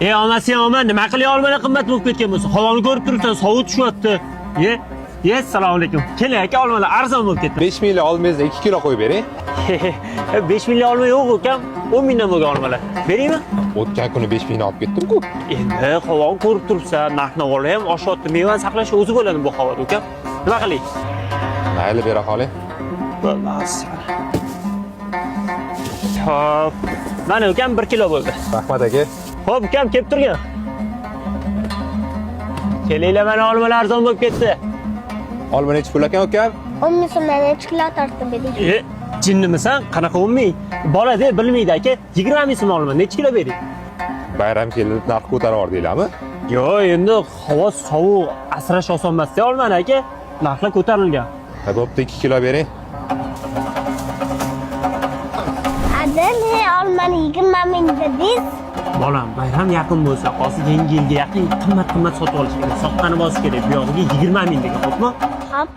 E olmasi ham olma, nima qilay, olmalar qimmat bo'lib ketgan bo'lsa. Havoni ko'rib turibsan, sovuq tushyapti. Ye, ye, assalomu alaykum. Keling aka, olmalar arzon bo'lib ketdi. 5 minglik olmangizni 2 kilo qo'yib bering. 5 minglik olma yo'q ukam, 10 mingdan bo'lgan olmalar. Beraymi? O'tgan kuni 5 mingni olib ketdim-ku. Endi havoni ko'rib turibsan, narx-navolar ham oshyapti. Mevani saqlash o'zi bo'ladi bu havoda ukam. Nima qilay? Mayli, bera qoling. Bo'lmas. Xo'p. Mana ukam, 1 kilo bo'ldi. Rahmat, aka. Xo'p, ukam, kelib turgin. Kelinglar, mana olmalar arzon bo'lib ketdi. Olma nechi pul ekan, ukam? 10 ming so'mdan necha kilo tortib bering? E, jinnimisan? Qanaqa 10 ming? Bola de bilmaydi aka. 20 ming so'm olma, necha kilo bering? Bayram keldi, narx ko'tarib yubordinglarmi? Yo'q, endi havo sovuq, asrash oson emas-da olmani aka. Narxlar ko'tarilgan. Ha, bo'pti, 2 kilo bering. Adil, olmani 20 ming dedingiz. Bolam, bayram yaqin bo'lsa, hozir Yangi yilga yaqin qimmat qimmat sotib olish kerak. Soqqani bosish kerak. Bu yog'iga 20 ming degan, xo'pmi? Xo'p.